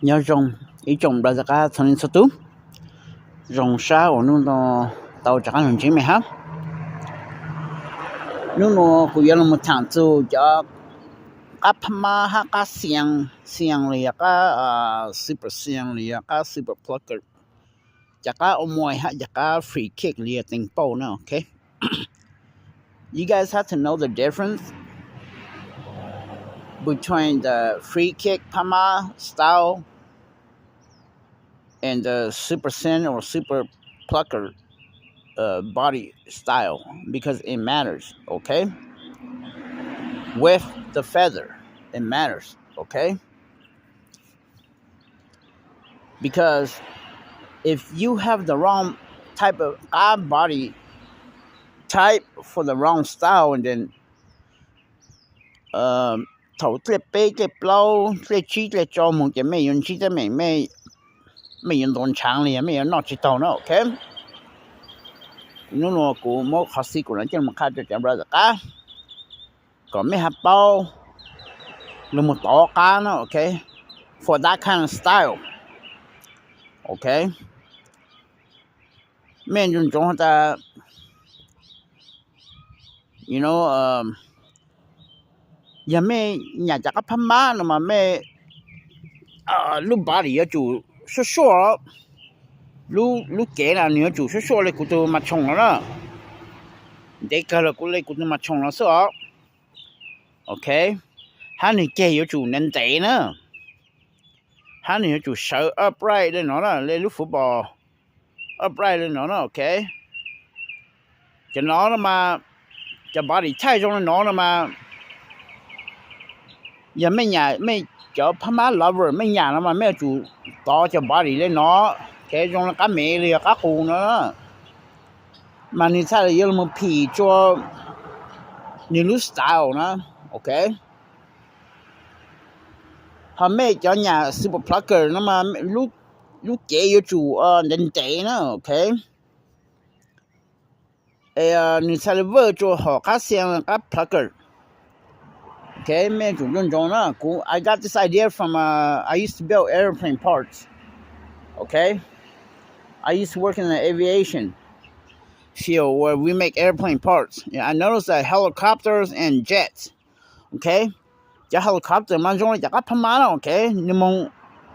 Nyob zoo ib tsoom npawg txog qab txhua leej txhua tus, zoo sab uas hnub no tau rov qab los ntsib mej hab. Hnub no kuv yuav los mus tham txug cov qab phab mab hab qab xiam, xiam los yog qab super xiam los yog qab super plucker, cov qab ua muaj hab cov qab free kick los yog tees pauj na, ok. You guys have to know the difference between the free kick phab mab style and the super send or super plucker uh, body style because it matters, okay? With the feather, it matters, okay? Because if you have the wrong type of qab body type for the wrong style, and then thaum dlej peb dlej plaub dlej tsib dlej rau moog ces mej yuav ntsib teeb meem, mej yuav ntuav ntshaav li, mej yuav noj tsis taug na, ok. Hnub no kuv muab qhov xib kuv no coj los qha rau cov npawg txog qab kom mej hab paub lug moog tov qab na, ok, for that kind of style, ok. Mej ntsoov ntsoov has tas, you know, yog mej nyam cov qab phab mab no mas mej lub body yuav tsum suaj suaj, lub cev na nws yuav tsum suaj suaj le kuv tug mas tshoom no na, ntev kawg le kuv, le kuv tug mas tshoom no xwb os, ok. Hab nws ceg yuav tsum ntev ntev na, hab nws yuav tsum sawv upright le no na, le lub football upright le no na, ok. Cov no no mas, cov body type zoo le no no mas, yog mej nyam, mej cov phab mab lover mej nyam no mas mej yuav tsum tov cov body le no, ok, zoo le qab mev los yog qab qus no, mas nws txhaj le yuav lug moog phim rua nws lub style na, ok. Ho mej cov nyam super plucker no mas lub cev yuav tsum ntev ntev na, ok. Nws txhaj le work rua hom qab xiam qab plucker, ok. Mej tsum ntsoov ntsoov na, kuv, I got this idea from, I used to build airplane parts, ok. I used to work in the aviation field where we make airplane parts. I noticed that helicopters and jets, ok, cov helicopter mas zoo le cov qab phab mab na, ok, nws moog,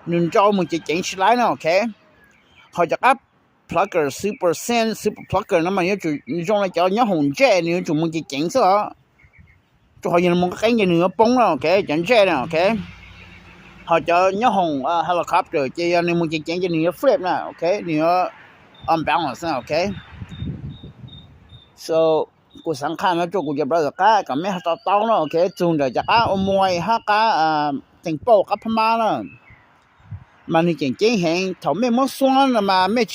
nws nrau moog ceev ceev tsis laib na, ok. Ho cov qab plucker, super send, super plucker no mas yuav tsum zoo le cov nyob hoom jet, nws yuav tsum moog ceev ceev xwb os, rua qhov yog nws moog qeeb ces nws yuav poob na, ok, cov jet na, ok. Ho cov nyob hoom helicopter ces yog nws moog ceev ceev ces nws yuav flip na, ok, nws yuav unbalance na, ok. So kuv xaav qha no rua kuv cov npawg txog qab kom mej ho to taub na, ok, txug ntawm cov qab ua muaj hab qab tees pauj qab phab mab na, mas nws ceev ceev heev, thaum mej muab xuab no mas mej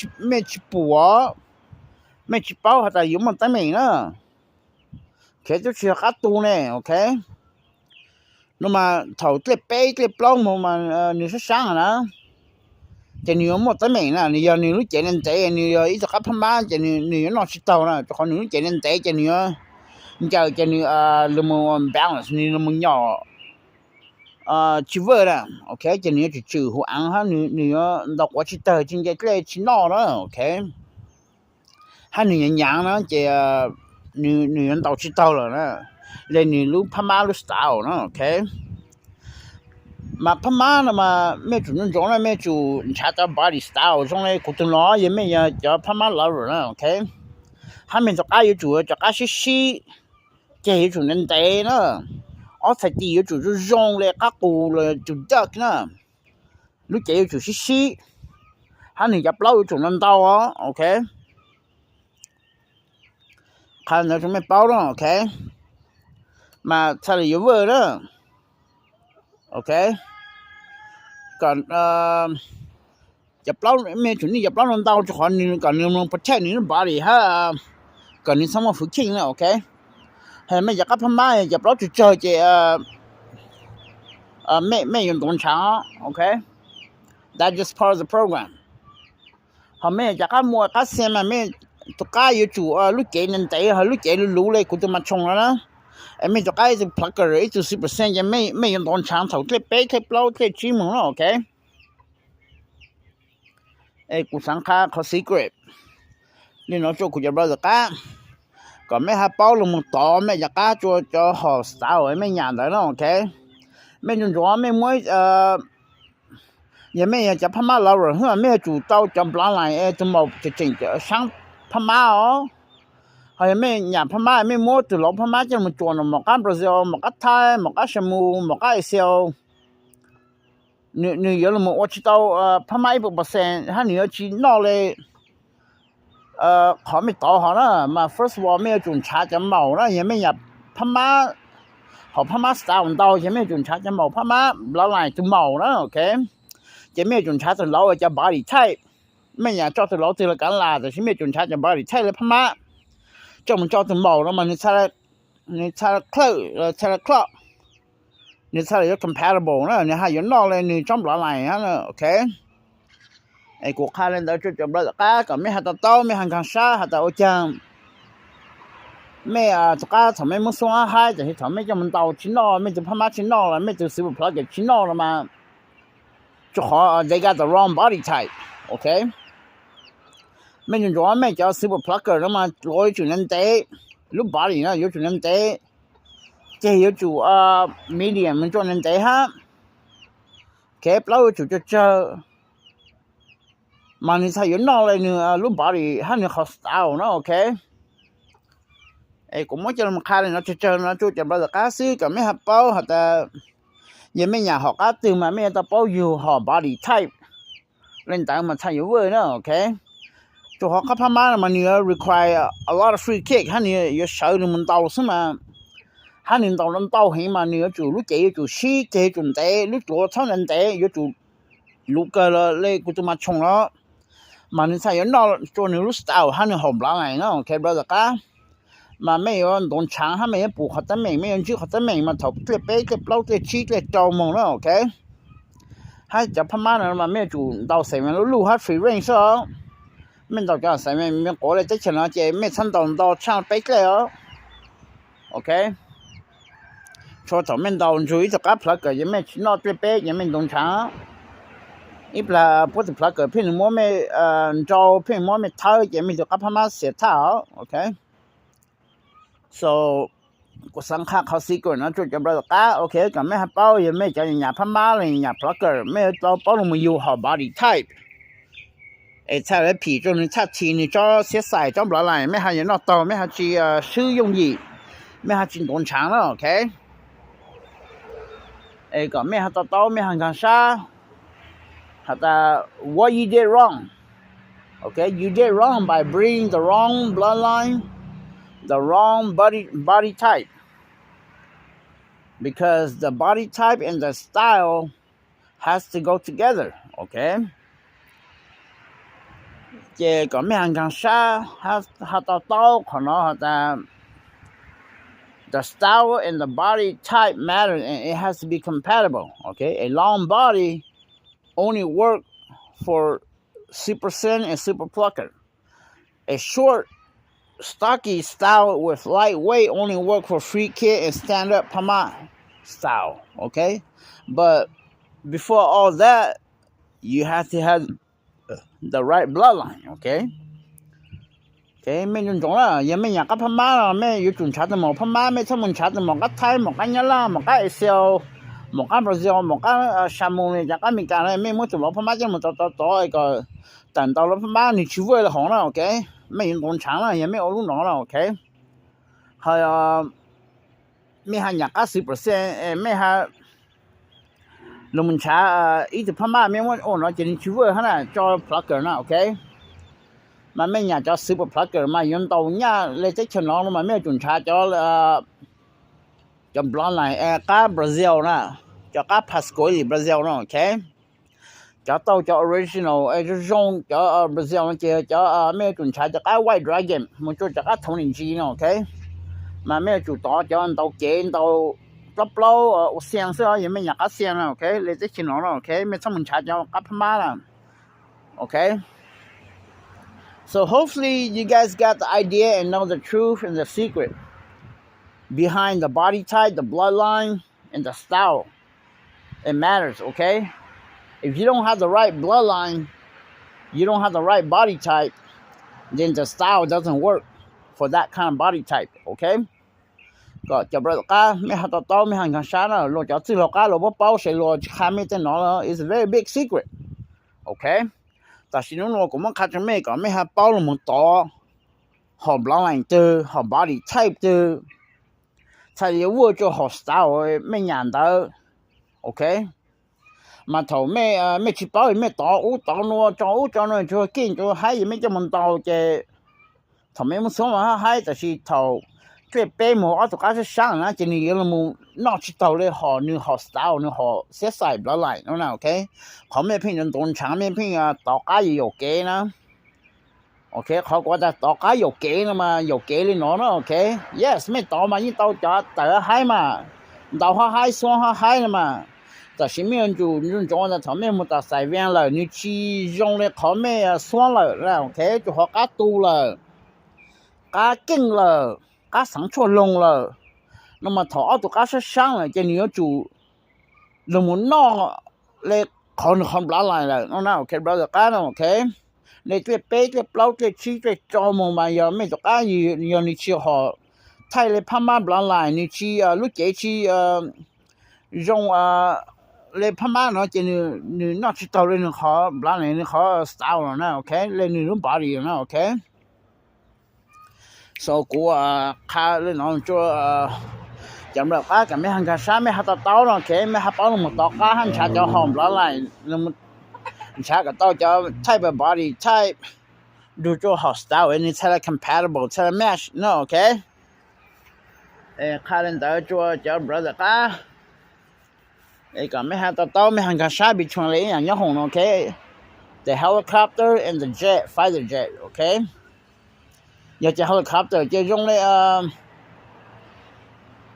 tsis pum os, mej tsis paub has tas yuav muaj teeb meem na, ok, twb tsis yog qab tu ne, ok. No mas thaum dlej peb dlej plaub moog mas nws sab sab na, ces nws yuav muaj teeb meem na, nws yog nws lub cev ntev ntev, nws yog ib tug qab phab mab ces nws yuav noj tsis taug na, rua qhov nws lub cev ntev ntev ces nws yuav ncaws ces nws lug moog balance, nws lug moog nyom tsis work na, ok, ces nws yuav tsum tswm huv aav hab nws yuav ntaus quav tsis tawg, tsis nce dlej tsis noj na, ok. Hab nws nyaav nyaav na ces nws yuav ntaus tsis taug lawm na, le nws lub phab mab lub style na, ok. Mas phab mab no mas mej tsum ntsoov ntsoov na, mej tsum nrhav cov body style zoo le kuv tug no, yog mej yog cov phab mab lover na, ok. Hab mej txog qab yuav tsum cov qab sib sib, ceg yuav tsum ntev ntev na, ob txhais tis yuav tsum zoo zoo le qab qus los yog tus duck na, lub cev yuav tsum sib sib, hab nws cov plaub yuav tsum ntau ntau os, ok. Qha ntawd rua mej paub na, ok. Mas txhaj le yuav work na, ok. Cov plaub, mej tsum nij cov plaub ntau ntau rua qhov nws kom nws moog protect nws lub body hab kom nws txhob muaj fwv kheej na, ok. Hab mej cov qab phab mab cov plaub tsawg tsawg ces mej yuav ntuav ntshaav, ok. That's just part of the program. Ho mej cov qab muaj qab xiam mas mej tus qab yuav tsum lub cev ntev ntev ho lub cev luv luv le kuv tug mas tshooj no na. Es mej tus qab ib tug plucker ib tug super send ces mej yuav ntuav ntshaav thaum dlej peb dlej plaub dlej tsib moog na, ok. Es kuv xaav qha qhov secret li no rua kuv cov brother qab, kom mej hab paub lug moog tov mej cov qab rua cov hom style mej nyam ntawd na, ok. Mej ntsuag ntsuag mej muab, yog mej yog cov Phab Mab lover hwb, mej yuav tsum tau cov bloodline es tug maum tseem tseem saab Phab Mab os. Ho yog mej nyam Phab Mab, mej muab tug laus Phab Mab coj lug tsuam no, maum qab Brazil, maum qab Thaib, maum qab Samu, maum qab Asia, nwg yuav lug ua tsis tau Phab Mab ib puas percent hab nwg yuav tsis noj le qhov mej tov hov na. Mas first of all mej yuav tsum nrhav cov maum na, yog mej nyam Phab Mab, hom Phab Mab style ntau ces mej yuav tsum nrhav cov maum Phab Mab bloodline tug maum na, ok. Ces mej yuav tsum nrhav tug laus cov body type. Mej nyam tso tug laus twg los kav lam, tab sis mej yuav tsum nrhav cov body type le Phab Mab, coj moog tso tug maum no mas nwg txha, nwg txha klawm, txha kloj, nwg txha yuav compatible na, nwg hab yuav noj le nwg tsob bloodline na, ok. Es kuv qha le ntawd rua cov brother qab kom mej has to taub, mej has nkaag sab has tas ua caag mej tug qab thaum mej muab xub hab haib, tab sis thaum mej coj moog ntaus tsis noj, mej tug Phab Mab tsis noj los mej tug super plucker tsis noj no mas, rua qhov they got the wrong body type, ok. Mej ntsuag ntsuag mej cov super plucker no mas luas yuav tsum ntev ntev, lub body na yuav tsum ntev ntev, ceg yuav tsum medium moog rua ntev ntev hab, ok, plaub yuav tsum tsawg tsawg, mas nwg txha yuav noj le nwg lub body hab nwg qhov style na, ok. Es kuv muab coj lug qha le no tsawg tsawg no rua cov brother qab xwb kom mej has paub has tas, yog mej nyam hom qab twg mas mej yuav tau paub yug hom body type le ntawd mas txha yuav vwj na, ok. Rua qhov qab Phab Mab no mas nwg yuav require a lot of free kick hab nwg yuav sawv nwg moog ntaus xwb mas, hab nwg ntaus ntau heev mas nwg yuav tsum lub cev yuav tsum sib, ceg yuav tsum ntev, lub dluav txhob ntev ntev, yuav tsum luv kawg le kuv tug mas tshooj los, mas nwg txha yuav noj rua nwg lub style hab nwg hom bloodline na, ok brother qab. Mas mej yuav ntuav ntshaav hab mej yuav pum qhov teeb meem, mej yuav ntsib qhov teeb meem mas thaum dlej peb, dlej plaub, dlej tsib, dlej rau moog na, ok. Hab cov Phab Mab no mas mej yuav tsum ntaus xeem vees lub luj hab free range xwb os. Mej ntaus cov xeem vees quav le teb chaws no ces mej txhob ntaus ntau tshaj peb dlej os, ok. Tshua thaum mej ntaus ntsug ib tug qab plucker ces mej tsis noj dlej peb ces mej ntuav ntshaav. Ib plag puab tug plucker pheej muab mej nrau, pheej muab mej thawb ces mej tug qab Phab Mab xiam thaj os, ok. So kuv xaav qha qhov secret no rua cov brother qab, ok, kom mej has paub, yog mej cov nyam Phab Mab los nyam plucker mej yuav tau paub lug moog yug hom body type. Es txha le phim rua nwg txhaj thim nwg tsob xiab xais tsob bloodline, mej hab yuav noj taug, mej hab tsis swb yooj yim, mej hab tsis ntuav ntshaav na, ok. Es kom mej has to taub, mej has nkaag sab has tas what you did wrong, ok, you did wrong by breeding the wrong bloodline, the wrong body, body type, because the body type and the style has to go together, ok. Ces kom mej has nkaag sab, has to taub qhov no has tas the style and the body type matter and it has to be compatible, ok. A long body only work for super saiyan and super plucker. A short, stocky style with light weight only work for free kick and stand up Phab Mab style, ok? But before all that, you have to have the right bloodline, ok? Ok, mej ntsoov ntsoov na, yog mej nyam qab Phab Mab no mej yuav tsum nrhav tug maum Phab Mab, mej txhob mus nrhav tug maum qab Thaib, maum qab Nyab Laj, maum qab Asia, maum qab Brazil, maum qab Samu, cov qab Amelikas no, mej muab tug maum Phab Mab coj mus tov tov tov kom tawm ntau lub Phab Mab nwg tsis vwj le hov na, ok? Mej yuav ntuav ntshaav na yog mej ua lub no na, ok? Ho mej hab nyam qab xwv percent, mej hab lug mus nrhav ib tug Phab Mab mej muab ua no ces nwg tsis vwj hab na, tso plucker na, ok? Mas mej nyam cov super plucker mas yuav ntaus nyaj le teb chaws no no mas mej yuav tsum nrhav cov, cov bloodline qab Brazil na, cov qab Pasquale Brazil no, ok? Cov tau cov original zoo zoo cov Brazil no ces cov, mej yuav tsum nrhav cov qab White Dragon mus rua cov qab Tony G no, ok? Mas mej yuav tsum tov cov ntaus cev ntaus plaub plaub ua xiaj xwb, yog mej nyam qab xiaj na, ok? Le teb chaws no no, ok? Mej txhob mus nrhav cov qab Phab Mab na, ok? So hopefully you guys got the idea and know the truth and the secret behind the body type, the bloodline, and the style. It matters, okay? If you don't have the right bloodline, you don't have the right body type, then the style doesn't work for that kind of body type, ok? Kom cov brother qab mej ho to taub, mej ho nkag sab na, luag cov txwj laug qab luag paub paub, seb luag tsis qha mej tej no, it's a very big secret, ok? Tam sim no kuv muab qha rua mej kom mej ho paub lug moog tov hom bloodline twg, hom body type twg, txhaj le yuav vuaj rua hom style mej nyam ntawd, ok? Mas thaum mej tsis paub mej tov ub tov nuav, tso ub tso nuav, tsuas keej tsuas haib, mej coj moog ntaus ces thaum mej muab xuab mas hab haib, tab sis thaum dlej peb moog ob tug qab sab sab na ces nwg yuav lug moog noj tsis taug le hom nwg hom style, nwg hom siab xais bloodline no na, ok? Qhov mej pheej ntuav ntshaav, mej pheej tov qab yaum kev na, ok? Qhov kuv tas tov qab yaum kev no mas yaum kev le no na, ok? Yes, mej tov mas yeej tau cov tawv hab haib mas, ntaus hab haib, xuab hab haib no mas. Tab sis mej yuav tsum ntsoov tas thaum mej moog tom xais veej lawm, nwg tsis zoo le qhov mej xuab lawm, ok? Tsum qhov qab tu lawm, qab keej lawm, qab xaav tshuaj loog lawm, no mas thaum ob tug qab sab sab lawm ces nwg yuav tsum lug moog noj le qhov nwg qhov bloodline lawm no na, ok brother qab no, ok? Le dlej peb, dlej plaub, dlej tsib, dlej rau moog mas yog mej tug qab, yog nwg tsis hom thaij le phab mab bloodline, nwg tsis, lub cev tsis zoo le phab mab no ces nwg noj tsis taug le nwg qhov bloodline, nwg qhov style no na, ok? Le nwg lub body no na, ok? So kuv qha le no rua cov nplawm qab kom mej ho nkag sab, mej ho to taub no, ok? Mej ho paub lug moog tov qab hab nrhav cov hom bloodline, nrhav kom tau cov type of body type nrug rua hom style nwg txhaj le compatible, txhaj le match no, ok? Qha le ntawd rua cov brother qab kom mej ho to taub, mej ho nkag sab between le ib yaam nyob hoom no, ok? The helicopter and the jet, fighter jet, ok? Yog cov helicopter ces zoo le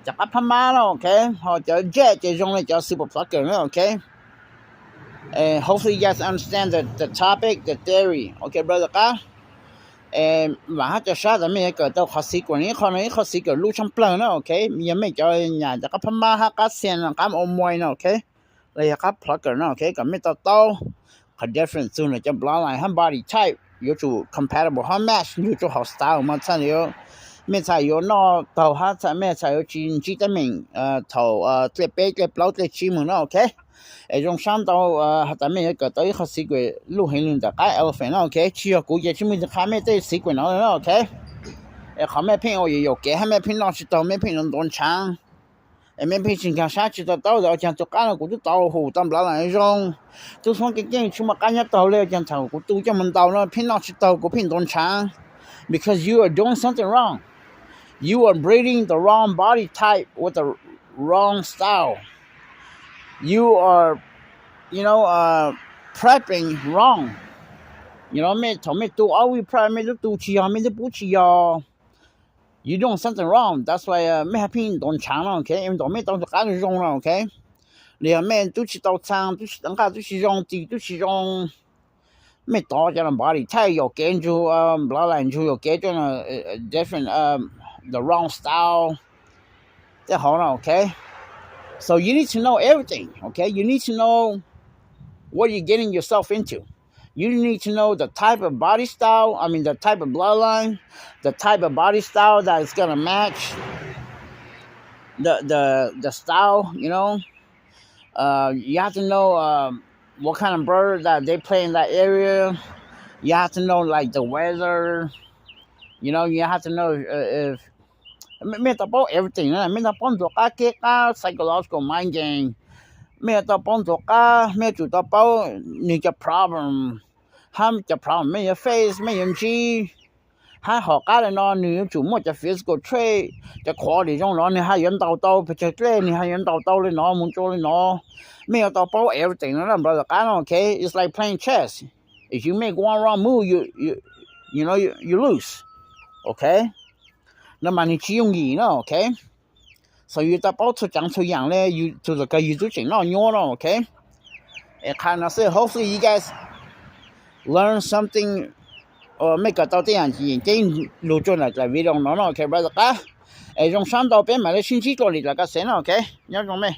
cov qab phab mab no, ok? Ho cov jet ces zoo le cov super plucker na, ok? Hopefully you guys understand the, the topic, the theory, ok brother qab? Vaam hab cov sab tas mej yuav kawm tau qhov secret, ib qho no ib qho secret lub tshaaj plawg na, ok? Yog mej cov nyam cov qab phab mab hab qab xias, qab ua muaj no, ok? Los yog qab plucker no, ok? Kom mej to taub qhov difference txug nwg cov bloodline hab body type yuav tsum compatible hab match nrug rua hom style mas txhaj, mej txhaj yuav noj taug hab mej txhaj yuav tsis ntsib teeb meem thaum dlej peb, dlej plaub, dlej tsib moog na, ok? Es zoo sab ntau has tas mej yuav kawm tau ib qho secret lub heev lug ntawm qab elephant no, ok? Tsis yog kuv ces tsis muaj leej twg qha mej tej secret no na, ok? Es qhov mej pheej ua yaum kev hab mej pheej noj tsis taug, mej pheej ntuav ntshaav, es mej pheej tsis nkag sab tsis to taub tas ua caag tug qab no kuv tub tau hum tau nplawv lawm zoo, tub xuab keej keej tsis muaj qab nyob taug le, ua caag thaum kuv tu coj moog ntaus no pheej noj tsis taug, kuv pheej ntuav ntshaav. Because you are doing something wrong. You are breeding the wrong body type with the wrong style. You are, you know, prepping wrong. You know, mej thaum mej tu ob week prior mej tub tu tsis yog, mej tub pub tsis yog. You doing something wrong. That's why mej ha pheej ntuav ntshaav no, ok? Ntuav mej tau tug qab zoo no, ok? Los yog mej tub tsis tau txhaa, tub tsis tau nqaj, tub tsis zoo, tis tub tsis zoo, mej tov cov body type yaum kev ntsug, bloodline ntsug yaum kev rua different, the wrong style, tej hov no, ok? So you need to know everything, ok? You need to know what you're getting yourself into. You need to know the type of body style, I mean the type of bloodline, the type of body style that is gonna match the the the style, you know. Uh, you have to know um, what kind of bird that they play in that area. You have to know like the weather. You know, you have to know uh, if mej tau paub everything na, mej tau paub ntxuav qab kev qab, psychological mind game. Mej yuav tau paub ntxuav qab, mej yuav tsum tau paub nwg cov problem, hab cov problem mej yuav face, mej yuav ntsib, hab hom qab le no nwg yuav tsum muaj cov physical trait, cov quality zoo no nwg ha yuav ntaus tau pes tsawg dlej, nwg ha yuav ntaus tau le no mus rua le no. Mej yuav tau paub everything no na, brother qab no, ok? It's like playing chess. If you make one wrong move, you you you know you, you lose, ok? No mas nwg tsis yooj yim na, ok? So yus tau paub txhua tsaav txhua yaam le, txug kawg yus tub tseem noj nyuab no, ok? Es qha no xwb, hopefully you guys learn something, mej kawm tau tej yaam ceeb lug rua ntawm video no no, ok brother qab? Es zoo sab ntau, peb mam le sib ntsib dlua li dlav ka xev no, ok? Nyob zoo mej.